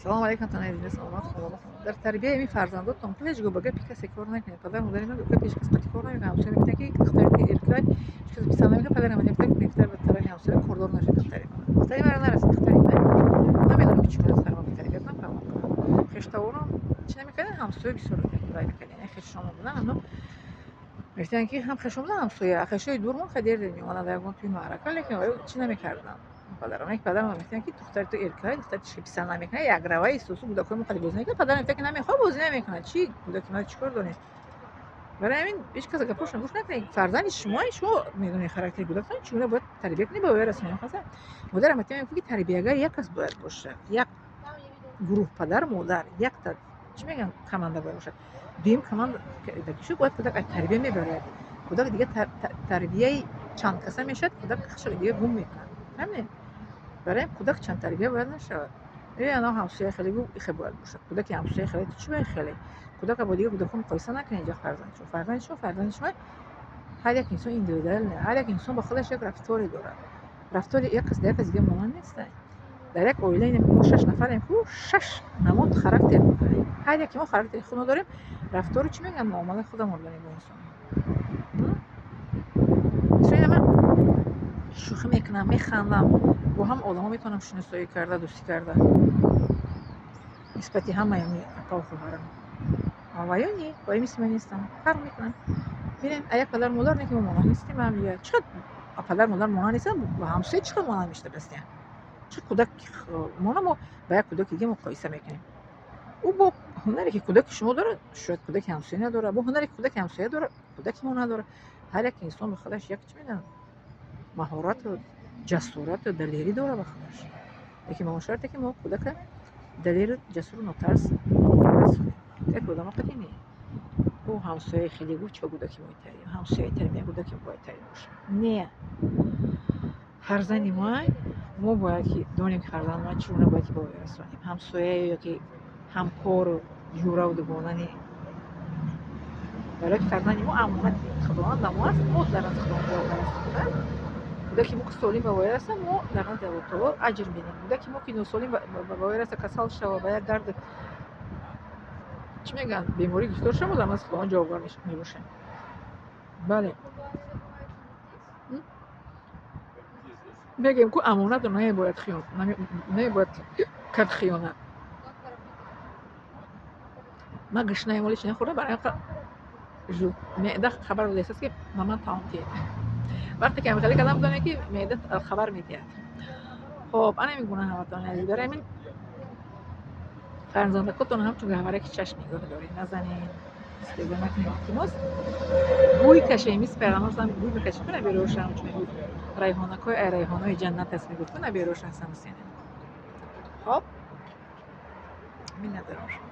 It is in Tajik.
Салому алейкум, танаи саломат, худо. Дар тарбияи ин фарзандотон ҳеҷ гоҳ ба гапи касе кор накунед. Падар модари ман гапи ҳеҷ кас қатъи кор намекунад. Ҳамсоя мегуфтанд, ки духтари эркай ҳеҷ кас писанд намекунад. Падарам мегуфтанд, ба тарафи ҳамсоя кордор нашед, духтари ман. Духтари маро нарасид, духтари ман. Намедонам, ки чӣ гуна духтари ман тарбият нафаҳмам. Хештаворам чӣ намекарданд, ҳамсоя бисёр вай мекарданд. Хешомо буданд, аммо мегуфтанд, ки ҳам хешон буданд, ҳамсоя. Хешои дурмон хеле дер дер меомаданд дар ягон тӯи маърака, лекин чӣ намекарданд. Падарам, як падарам мегуфтанд, ки духтари ту эркай, духтари ту писанд намекунад, якраваи сусу кӯдакҳои мо қади бозӣ намекунад. Падарам мегуфтанд, ки намехоҳад, бозӣ намекунад. Чӣ кӯдаки ман чӣ кор доред? Барои ҳамин ҳеҷ кас гапҳошро гӯш накунед. Фарзанди шумо, шумо медонед характери кӯдактон чӣ гуна бояд тарбия кунед, ба воя расонед. Модарам мегуфт, ки тарбиягар як кас бояд бошад, як гурӯҳ, падар, модар, якта, чӣ мегӯянд, команда бояд бошад. Дуюм команда шу бояд кӯдак аз тарбия мебарад. Кӯдак дига тарбияи чанд каса мешавад, кӯдак худшро дига гум мекунад. Фаҳмидед? Барои ҳамин кӯдак чанд тарбия бояд нашавад. Ана ҳамсоя хеле гуфт, ихе бояд бошад. Кӯдаки ҳамсоя хеле, ту чӣ бояд хеле? Кӯдака бо дигар кӯдакон муқоиса накунед ҷо фарзанди шумо. Фарзанди шумо фарзанди шумо, ҳар як инсон индивидуальный, ҳар як инсон ба худаш як рафторе дорад. Рафтори як кас дар як кас дига монанд нест. Дар як оила мо шаш нафарем ку, шаш намуд характер дорем. Ҳар яки мо характери худро дорем, рафтору, чӣ мегӯянд, муомилаи худамон дорем бо инсон. Ман шӯхӣ мекунам, механдам, бо ҳама одамо метавонам шиносоӣ карда, дӯстӣ карда, нисбати ҳамаи апаву хоҳарам. Ваё не, ваё мисли ман нестам, фарқ мекунанд. Бинед, як падару модар не, ки мо монанд нестем ба ҳамдигар. Чӣ қадр падару модар монанд нестанд, ба ҳамсоя чӣ қадр монанд мешуда бастиям? Чӣ кӯдак мона мо ба як кӯдаки дига муқоиса мекунем? Ӯ бо ҳунаре, ки кӯдаки шумо дорад, шояд кӯдаки ҳамсоя надорад, бо ҳунаре, ки кӯдаки ҳамсоя дорад, кӯдаки мо надорад. Ҳар як инсон ба худаш як, чӣ мегӯянд, маҳорату ҷасорату далерӣ дорад ба худаш. Лекин ба он шарте, ки мо кӯдака далеру ҷасуру нотарс расонем. Як одамо қатъи не. Ӯ ҳамсояи хеле гуфт, чӣ кӯдаки мо тарим, ҳамсояи тарим, як кӯдаки бояд тарим бошад. Не. Фарзанди мо, мо бояд ки донем, ки фарзанди мо чӣ гуна бояд ки ба воя расонем. Ҳамсоя ё ки ҳамкору ҷӯраву дугона не. Барои ки фарзанди мо амонати Худованд ба мо аст, мо дар назди Худованд ҷавобгар ҳастем. Кӯдаки мо ки солим ба воя расад, мо дар назди Аллоҳ таоло аҷр бинем. Кӯдаки мо ки носолим ба воя расад, касал шавад, ба як дард, чӣ мегӯянд, беморӣ гирифтор шавад, мо дар назди Худованд ҷавобгар мебошем. Бале. Мегӯем ку, амонатро намебояд кард хиёнат. Ман гушнаем, вале чӣ нахӯрдам, барои ҳамин меъда хабар додааст, ки ба ман таом диҳед. Вақте ки хеле кардам, бидонед, ки меъда хабар медиҳад. Хоб, ана ҳамин гуна, ҳамватанони азиз. Барои ҳамин фарзандакотон ҳамчун гаҳвораки чашм нигоҳ доред, назанед, истеҳзо накунед, илтимос. Бӯй кашем, мисли Пайғамбар салам бӯй мекашид, ку набераҳоша, ҳамчун мегуфт, райҳонакҳои ай райҳонҳои ҷаннат аст, мегуфт ку набераҳоша Ҳасан Ҳусейна. Хоб, миннатдорам шумо.